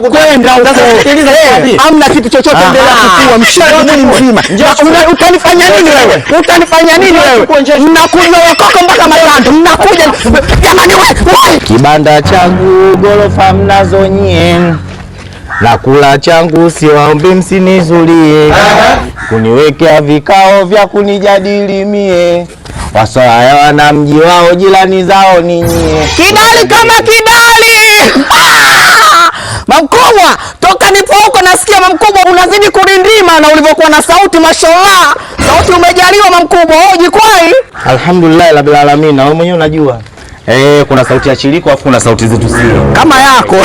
Kwenda huko. Hamna kitu chochote mbele ya kifua, mshari mwili mzima. Utanifanya nini wewe? Utanifanya nini wewe? Mnakunywa wakoko mpaka matando. Mnakuja jamani wewe. Kibanda changu gorofa mnazo nyie, nakula changu siwaombi msinizulie, kuniwekea vikao vya kunijadili mie, Waswahili wana mji wao, jirani zao ni nyie. Kidali kama kidali. Mamkubwa, toka nipo huko nasikia mamkubwa unazidi kurindima na ulivyokuwa na sauti mashallah. Sauti umejaliwa mamkubwa, wewe jikwai. Alhamdulillah rabbil alamin, na wewe mwenyewe unajua. Kuna sauti ya chiliko afu kuna sauti zetu sio. Kama yako.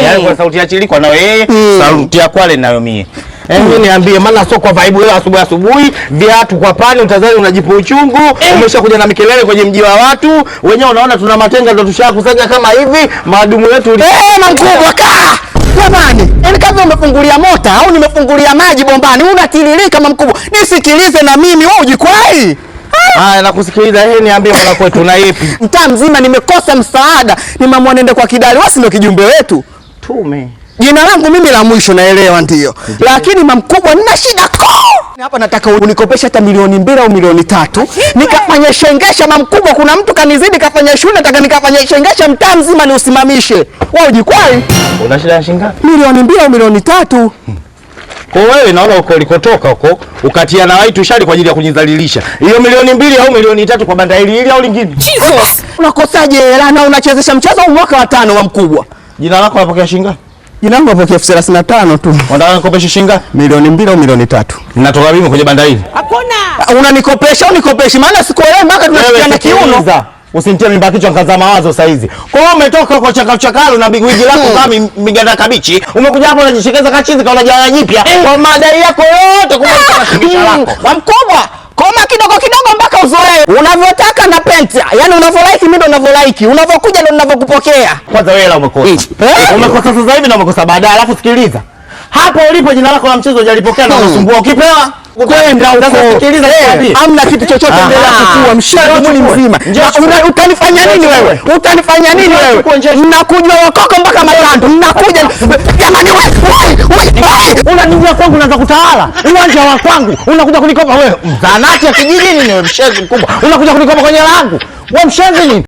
Yaani kuna sauti ya chiliko nayo yeye, sauti ya Kwale nayo mie. Mimi niambie, maana sio kwa vibe wewe asubuhi asubuhi, viatu kwa pani utazani unajipa uchungu, umeshakuja na mikelele kwenye mji wa watu, wenyewe unaona tuna matenga ndo tushakusanya kama hivi, madumu yetu. Mamkubwa kaa. Jamani, yaani kama umefungulia mota au nimefungulia maji bombani, unatiririka mamkubwa. Nisikilize na mimi, wewe ujikwai. Haya, nakusikiliza. Niambie mwana kwetu na ipi? Mtaa mzima nimekosa msaada, nimeamua nende kwa Kidali. Wewe si ndio kijumbe wetu? Tume. Jina langu mimi la mwisho naelewa ndio. Lakini mamkubwa nina shida ko. Hapa nataka unikopeshe hata 2 milioni au 3 milioni. Nikafanye shengesha mamkubwa, kuna mtu kanizidi kafanya shule, nataka nikafanye shengesha mtaa mzima niusimamishe. Wewe ujikwai? Una shida ya shilingi ngapi? 2 milioni au 3 milioni. Kwa wewe naona uko ulikotoka huko ukatia na waitu shari kwa ajili ya kujidhalilisha. Hiyo 2 milioni au 3 milioni kwa banda hili hili au lingine? Jesus! Unakosaje hela na unachezesha mchezo mwaka wa 5 wa mkubwa? Jina lako unapokea shilingi ngapi? Jina langu napokea 35,000 tu. Unataka nikopeshe shilingi ngapi? 2 milioni au 3 milioni. Natoka mimi kwenye banda hili. Hakuna. Unanikopesha au nikopeshi? Maana sikuelewi mpaka tunasikiana kiuno. Usinitie mimba kichwa nikaza mawazo saa hizi. Kwa hiyo umetoka kwa chaka chakalo na bigwigi lako kama miganda kabichi. Umekuja hapo unajishekeza kachizi kaona jana jipya. Kwa madai yako yote kwa shirikisho lako. Wa mkubwa, koma kidogo kidogo mpaka uzoee. Unavyotaka na penta. Yaani unavyolike mimi ndo ninavyolike. Unavyokujia ndo ninavyokupokea. Kwanza wewe hela umekosa. Umekosa sasa hivi na umekosa baadaye. Alafu sikiliza. Hapo ulipo jina lako la mchezo hujalipokea na unasumbua ukipewa. Kwenda huko. Hamna kitu chochote mbele ya kifua, mshari mwili mzima. Utanifanya nini wewe? Utanifanya nini wewe? Mnakunywa wakoko mpaka matando. Mnakuja jamani wewe. Unanijua kwangu unaanza kutawala. Uwanja wa kwangu unakuja kunikopa wewe. Mzanati ya kijijini ni wewe mshenzi mkubwa. Unakuja kunikopa kwenye langu. Wewe mshenzi nini?